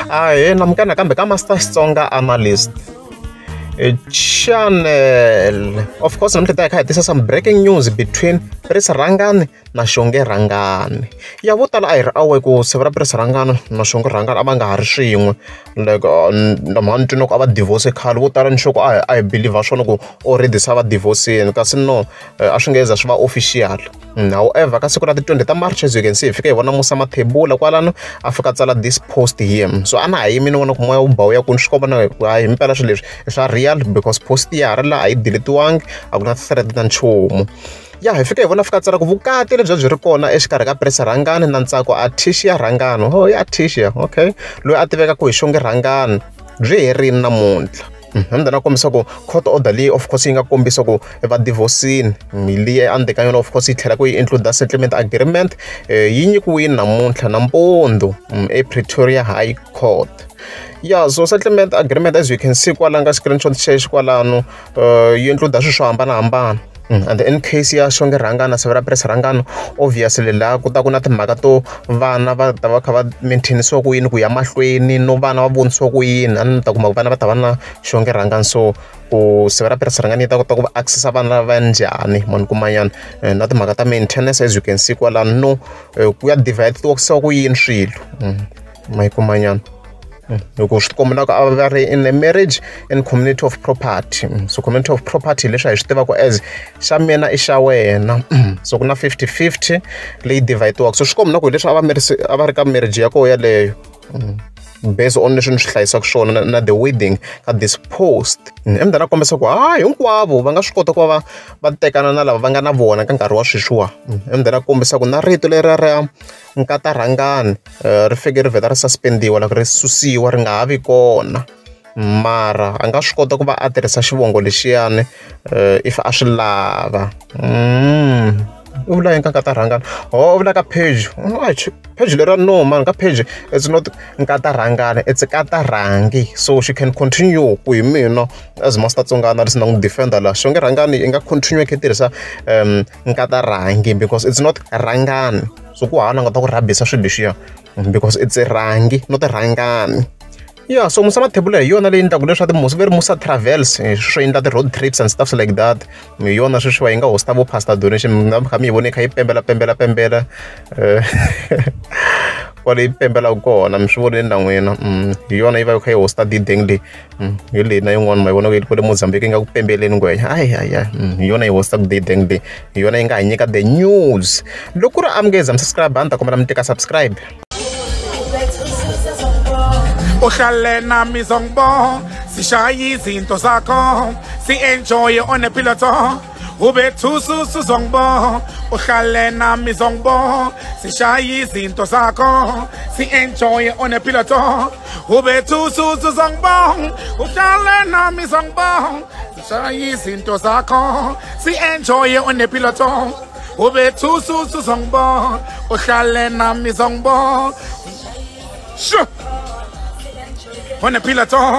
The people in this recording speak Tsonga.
Ahee namukela nakambe ka Master Xitsonga Analyst channel. Of course namuntlha hi ta hi kha hi tisa some breaking news between Prince Rhangani na Xonge Rhangani. Ya vo tala a hi ri aware ku siva ra Prince Rhangani na Xonge Rhangani a va nga ha ri swin'we, like na ni twi na ku a va divorce khale. Vo tala ni sure ku a hi believe swona ku already se a va divorce-ini, kasi no, a swi nge za swi va official. However, ka siku ra ti 20 ta March, as you can see, hi fika hi vona Musa Mathebula kwalano a fika a tsala this post here. So a na ha yimi ni vona ku moya wu ba wu ya kwini, swi komba na ku hayi himpela swilo leswi i swa real because post ya ha ri laha, a yi delete-iwangi, a ku na threat na nchumu. Ya hi fika hi vona fika tsala ku vukati lebyi byi ri kona exikarhi ka Prince Rhangani na Ntsako Artisia Rhangani, oh ya Artisia, okay, loyi a tiveka ku hi Xonge Rhangani, byi herini namuntlha. And then a kombisa ku court order leyi of course yi nga kombisa ku va divorce-ini leyi endzeni ka yona of course yi tlhela ku yi include settlement agreement, yi nyikiwile namuntlha nampundzu ePretoria High Court. Yeah, so settlement agreement, as you can see kwalano ka screenshot xexo kwalano, yi include swilo swo hambanahambana. And in case ya Xonge Rhangani na siva ra Prince Rhangani, obviously laha ku ta ku na timhaka to vana va ta va kha va maintain-isiwa ku yini ku ya mahlweni, no vana va vonisiwa ku yini, a ni ta kuma ku vana va ta va na Xonge Rhangani, so ku siva ra Prince Rhangani yi ta kota ku va access vana lava njhani, ma ni kumanyana na timhaka ta maintenance, as you can see kwalano, no ku ya divide-isiwa ku yini swilo, ma yi kumanyana. Loko swi tikomba na ku a va ri in a marriage and community of property. So community of property leswi hi swi tivaka as xa mina i xa wena, so ku na 50-50 leyi divide-iwaka. So swi komba na ku hi leswi a va ri ka marriage ya koho yaleyo, based on leswi ni swi hlayisaka swona na the wedding ka this post. Emdzeni a kombisa ku hayi hinkwavo va nga swi kota ku va va tekana na lava va nga na vona ka nkarhi wa sweswiwa. Emdzeni a kombisa ku na rito leri ra Nkata Rhangani ri fike ri vheta ri suspendiwa, loko ri susiwa ri nga ha vi kona, mara a nga swi kota ku va a tirhisa xivongo lexiyani if a swi lava. U vula yini ka Nkata Rhangani? Oh, u vula ka page, page leriya, no man, ka page it's not Nkata Rhangani, it's Nkata Rhangi. So she can continue ku hi mina as Master Tsonga Analyst na n'wi defender la Xonge Rhangani i nga continue kha tirhisa Nkata Rhangi because it's not Rhangani. So ku hava na nga ta ku rhabisa swilo leswiya because it's Rhangi not Rhangani. Yeah, so Musa Mathebula hi yona leyi endlaka leswa ti ve ri Musa Travels, swo endla ti-road trips and stuff like that. Hi yona sweswiwa yi nga hosta vo Pastor Donation, mi kha mi yi vona yi kha yi pembela pembela pembela kwale yi pembelaka kona, mi swi vonile na n'wina. Hi yona yi va yi kha yi hosta dideng leyi, hi leyi na yin'wana ma yi vona ku kwale Mozambique yi nga ku pembeleni ngwenya, hayi hayi hayi, hi yona yi hostaka dideng leyi, hi yona yi nga hi nyika the news. Loko ku ri a mi nge za mi subscribe, a ni ta kombela mi teka subscribe. Uhlale nami zongibona, sishaye izinto zakho, si-enjoye on a peloton, ube thususu zongibona. Uhlale nami zongibona, sishaye izinto zakho, si-enjoye on a peloton, ube thususu zongibona. Uhlale nami zongibona, sishaye izinto zakho, si-enjoye on a peloton, ube thususu zongibona. Uhlale nami zongibona, sure, on a peloton.